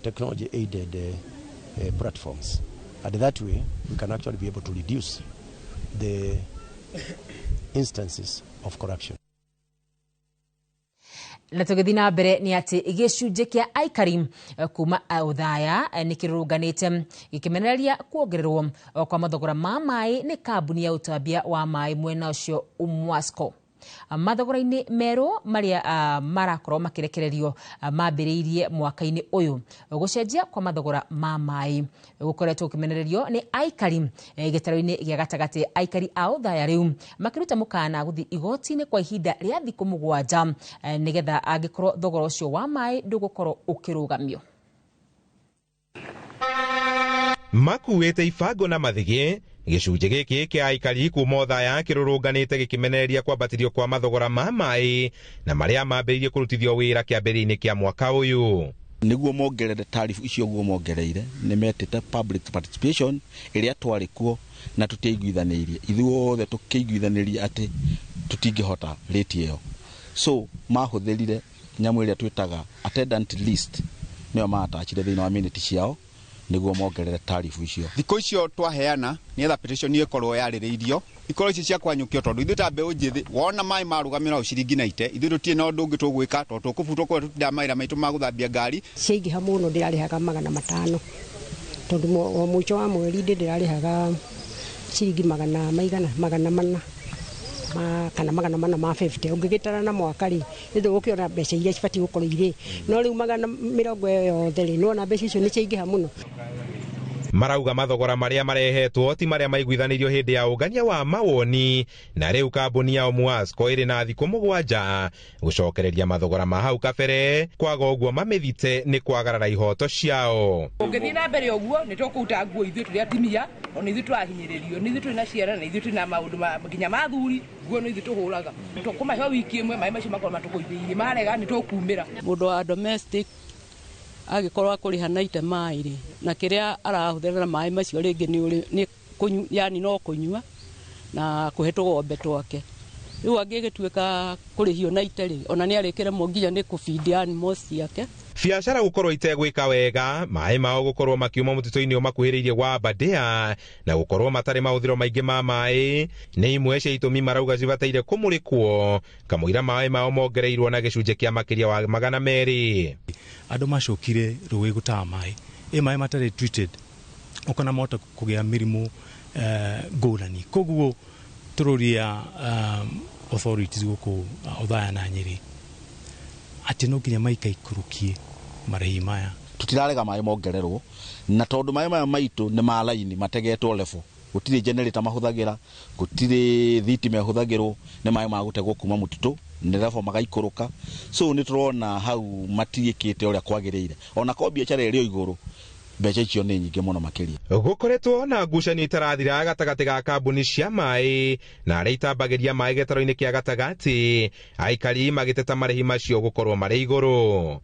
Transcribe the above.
Technology aided platforms. And that way, we can actually be able to reduce the instances of corruption. Na tũgĩthiĩ na mbere nĩ atĩ gĩcunjĩ kĩa aikari kuma Othaya nĩ kĩrũrũnganĩte gĩkĩmenereria kuongererwo kwa mathogora ma maĩ nĩ kambuni ya ũtambia wa maĩ mwena ũcio Umwasco. Mathogora-inĩ merũ marĩa marakorwo makĩrekererio mambĩrĩirie mwaka-inĩ ũyũ, gũcenjia kwa mathogora ma maĩ gũkoretwo gũkĩmenererio nĩ aikari gĩtarũ-inĩ gĩa gatagatĩ. Aikari a Othaya rĩu makĩruta mũkana gũthiĩ igoti-inĩ kwa ihinda rĩa thikũ 7 nĩgetha angĩkorwo thogora ũcio wa maĩ ndũgũkorwo ũkĩrũgamio. Makuĩte ibango na mathĩgĩ, gĩcunjĩ gĩkĩ kĩa aikari kuma Othaya kĩrũrũnganĩte gĩkĩmenereria kwambatĩrio kwa mathogora ma maĩ na marĩa mambĩrĩirie kũrutithio wĩra kĩambĩrĩria-inĩ kĩa mwaka ũyũ. Nĩguo mongerere tarifu icio ũguo mongereire, nĩ metĩte public participation ĩrĩa twarĩ kuo na tũtiaiguithanĩirie ithuothe, tũkĩiguithanĩria atĩ tũtingĩhota rate ĩyo. So mahũthĩrire nyamũ ĩrĩa twĩtaga attendant list, nĩyo maatachire thĩinĩ wa minute ciao nĩguo mongerere tarifu icio. Thikũ icio twaheana nĩgetha petition ĩkorwo yarĩrĩirio, ikorwo ici cia kwanyũkio, tondũ ithuĩ ta mbeũ njĩthĩ, wona maĩ marũgamĩra o ciringi 90, ithuĩ tũtirĩ na ũndũ ũngĩ tũgwĩka, tondũ tũkũbutwo kũrĩa tũtindaga mawĩra maitũ ma gũthambia ngari. Ciaingĩha mũno. Ndĩrarĩhaga 500, tondũ o mũico wa mweri ndĩrarĩhaga ciringi magana maigana 400 ma, kana 400 ma 50. Ũngĩgĩtara na mwaka rĩ, nĩ tũgũkĩona mbeca iria cibatiĩ gũkorwo irĩ, no rĩu magana mĩrongo ĩyo yothe rĩ, nĩwona mbeca icio nĩ ciaingĩha mũno. Marauga mathogora marĩa marehetwo ti marĩa maiguithanĩirio hĩndĩ ya ũngania wa mawoni, na rĩu kambuni ya Muasco ĩrĩ na thikũ 7 gũcokereria mathogora ma hau kabere, kwaga ũguo mamĩthite nĩ kwagarara ihoto ciao. Ũngĩthiĩ na mbere ũguo, nĩ tũkũruta nguo ithuĩ tũrĩ atumia, ona ithuĩ tũrahinyĩrĩrio nĩ ithuĩ twĩ na ciana, na ithuĩ twĩna maũndũ nginya ma athuri, nguo nĩ ithuĩ tũhũraga. Tũkũmahe wiki ĩmwe maĩ macio makorwo matũgũithĩirie, marega nĩ tũkumĩra. Mũndũ wa domestic agĩkorwo akũrĩha 90 maĩ rĩ, na kĩrĩa arahũthĩra na maĩ macio rĩngĩ nĩ kũnyua, yani no kũnyua na kũhe tũgombe twake. Rĩu angĩgĩtuĩka kũrĩhio 90 rĩ, ona nĩ arĩkĩremwo nginya nĩ kũbindi animals ciake. Biacara gũkorwo itegwĩka wega, maĩ mao gũkorwo makiuma mũtitũ-inĩ ũmakuhĩrĩirie wa Aberdare, na gũkorwo matarĩ mahũthĩro maingĩ ma maĩ nĩ imwe cia itũmi marauga cibataire kũmũrĩkwo kamũira maĩ mao mongereirwo na gĩcunjĩ kĩa makĩria wa 200. Andũ macokire rũĩ gũtaha maĩ, ĩ maĩ matarĩ treated, ũkona mahota kũgĩa mĩrimũ ngũrani. Koguo tũroria authorities gũkũ Othaya na Nyĩrĩ atĩ no nginya maikaikũrũkie marĩhi maya. Tũtirarega maĩ mongererwo, na tondũ maĩ maya maitũ nĩ ma laini mategetwo level, gũtirĩ generator mahũthagĩra, gũtirĩ thitima ĩhũthagĩrwo, nĩ maĩ ma gũtegwo kuma mũtitũ nĩ level magaikũrũka. So nĩ tũrona hau matiĩkĩte ũrĩa kwagĩrĩire, ona korwo biacara ĩrĩ o igũrũ, mbeca icio nĩ nyingĩ mũno makĩria. Gũkoretwo na ngucanio itarathira gatagatĩ ga kambuni cia maĩ na arĩa itambagĩria maĩ gĩtaro-inĩ kĩa gatagatĩ, aikari magĩteta marĩhi macio gũkorwo marĩ igũrũ.